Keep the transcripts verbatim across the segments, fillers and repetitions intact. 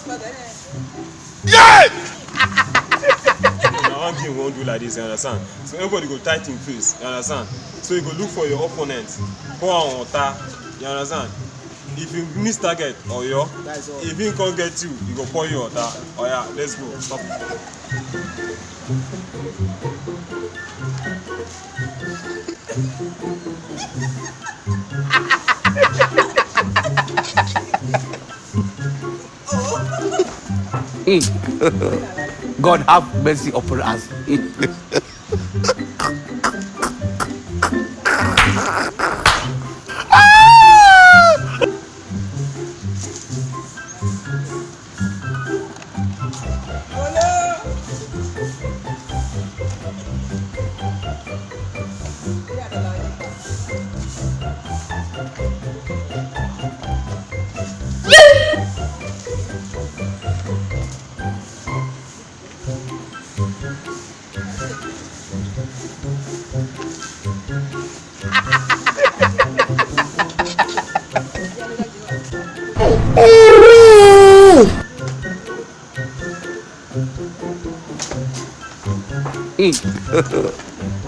Yeah! Na one game we wan do like this, you understand? So everybody go tight him face, you understand? So you go look for your opponent, pour am water, you understand? If you miss target, oyo. If he come get you, he go pour you water. Oya, let's go. Stop. God have mercy upon us.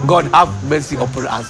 God have mercy upon us.